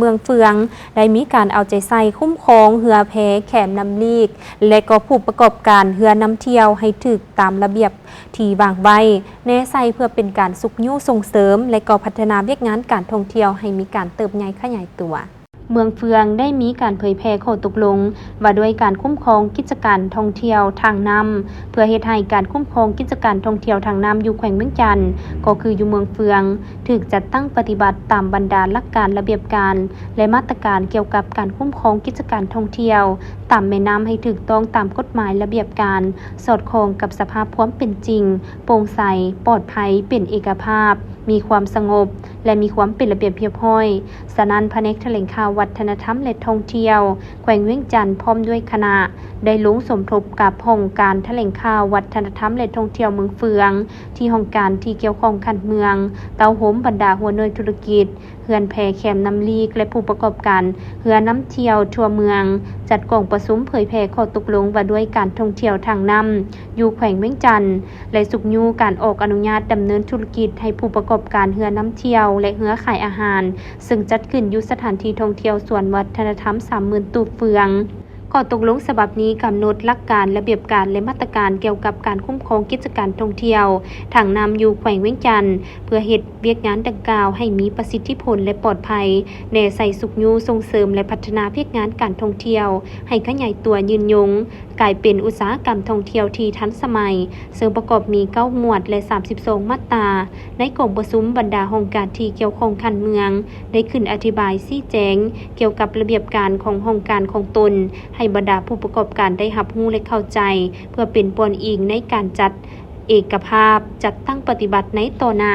ເມືອງເຟືອງ ໄດ້ມີການເອົາໃຈໃສ່ຄຸ້ມຄອງເຮືອແພແຄມນ້ຳລີກ ແລະ ກໍຜູ້ປະກອບການເຮືອນຳທ່ຽວໃຫ້ຖືກຕາມລະບຽບທີ່ວາງໄວ້, ແນໃສ່ເພື່ອເປັນການຊຸກຍູ້ສົ່ງເສີມ ແລະ ກໍພັດທະນາວຽກງານການທ່ອງທ່ຽວໃຫ້ມີການເຕີບໃຫຍ່ຂະຫຍາຍຕົວ. ເມືອງເຟືອງໄດ້ມີການເຜີຍແຜ່ຂໍ້ຕົກລົງວ່າດ້ວຍການຄຸ້ມຄອງກິດຈະການທ່ອງທ່ຽວທາງນ້ຳ ເພື່ອເຮັດໃຫ້ການຄຸ້ມຄອງກິດຈະການທ່ອງທ່ຽວທາງນ້ຳຢູ່ແຂວງວຽງຈັນ ກໍຄືຢູ່ເມືອງເຟືອງ ຖືກຈັດຕັ້ງປະຕິບັດຕາມບັນດາຫຼັກການລະບຽບການ ແລະ ມາດຕະການກ່ຽວກັບການຄຸ້ມຄອງກິດຈະການທ່ອງທ່ຽວຕາມແມ່ນ້ຳໃຫ້ຖືກຕ້ອງຕາມກົດໝາຍລະບຽບການ, ສອດຄ່ອງກັບສະພາບຄວາມເປັນຈິງ, ໂປ່ງໃສ, ປອດໄພ, ເປັນເອກະພາບ, ມີຄວາມສະຫງົບ ແລະ ມີຄວາມເປັນລະບຽບຮຽບຮ້ອຍ. ສະນັ້ນ, ພະແນກຖະແຫຼງຂ່າວ ວັດທະນະທຳ ແລະ ທ່ອງທ່ຽວ ແຂວງວຽງຈັນ ພ້ອມດ້ວຍຄະນະ ໄດ້ລົງສົມທົບກັບຫ້ອງການຖະແຫຼງຂ່າວ ວັດທະນະທຳ ແລະ ທ່ອງທ່ຽວເມືອງເຟືອງ ທີ່ຫ້ອງການທີ່ກ່ຽວຂ້ອງຂັ້ນເມືອງ, ເຕົ້າໂຮມບັນດາຫົວໜ່ວຍທຸລະກິດ ເຮືອນແພແຄມນ້ຳລີກ ແລະ ຜູ້ປະກອບການເຮືອນຳທ່ຽວທົ່ວເມືອງ ຈັດກອງປະຊຸມເຜີຍແຜ່ຂໍ້ຕົກລົງວ່າດ້ວຍການທ່ອງທ່ຽວທາງນ້ຳຢູ່ແຂວງວຽງຈັນ ແລະ ຊຸກຍູ້ການອອກອະນຸຍາດດຳເນີນທຸລະກິດໃຫ້ຜູ້ປະກອບການເຮືອນຳທ່ຽວ ແລະ ເຮືອຂາຍອາຫານ, ເຊິ່ງຈັດຂຶ້ນຢູ່ສະຖານທີ່ທ່ອງທ່ຽວສວນວັດທະນະທຳສາມໝື່ນຕູບເຟືອງ. ຂໍ້ຕົກລົງສະບັບນີ້ກຳນົດຫຼັກການ, ລະບຽບການ ແລະ ມາດຕະການກ່ຽວກັບການຄຸ້ມຄອງກິດຈະການທ່ອງທ່ຽວທາງນ້ຳຢູ່ແຂວງວຽງຈັນ ເພື່ອເຮັດວຽກງານດັ່ງກ່າວໃຫ້ມີປະສິດທິຜົນ ແລະ ປອດໄພ, ແນໃສ່ຊຸກຍູ້ສົ່ງເສີມ ແລະ ພັດທະນາວຽກງານການທ່ອງທ່ຽວໃຫ້ຂະຫຍາຍຕົວຍືນຍົງ, ກາຍເປັນອຸດສາຫະກຳທ່ອງທ່ຽວທີ່ທັນສະໄໝ, ເຊິ່ງປະກອບມີເກົ້າໝວດ ແລະ ສາມສິບສອງມາດຕາ. ໃນກອງປະຊຸມ, ບັນດາຫ້ອງການທີ່ກ່ຽວຂ້ອງຂັ້ນເມືອງ ໄດ້ຂຶ້ນອະທິບາຍຊີ້ແຈງກ່ຽວກັບລະບຽບການຂອງຫ້ອງການຂອງຕົນ ໃຫ້ບັນດາຜູ້ປະກອບການໄດ້ຮັບຮູ້ ແລະ ເຂົ້າໃຈ, ເພື່ອເປັນບ່ອນອີງໃນການຈັດເອກະພາບ, ຈັດຕັ້ງປະຕິບັດໃນຕໍ່ໜ້າ.